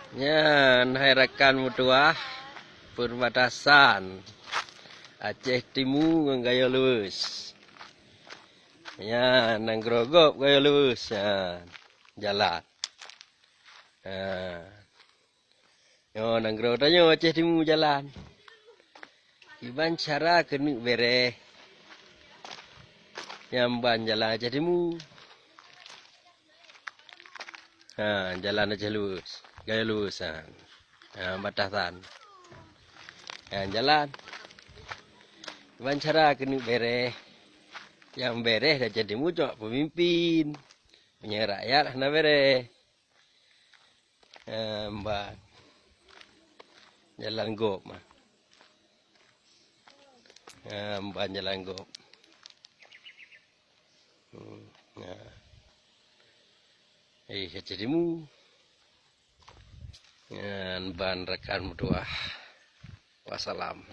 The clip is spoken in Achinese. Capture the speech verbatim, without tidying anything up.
Nyan hai rakan meutuwah, perbatasan Aceh Timu ngon Gayo Luwes. Nyan nanggroe gob Gayo Luwes nyan jalan. Ha. Nyoe nanggroe tanyoe Aceh Timu jalan. Kiban cara keuneuk bereh nyang ban jalan Aceh Timu. Ha, jalan Aceh Luwes, Gayo Luwes, ha. Ha, batasan. Ha, jalan. Kiban cara keuneuk bereh. Nyang bereh Aceh Timu cok pemimpin. Meunyoe rakyat hana bereh. Ha, ban jalan gob mah. Ha, ban jalan gob. Hmm, ha. Eh, Aceh Timu. Nyan ban rakan meutuwah. Wassalam.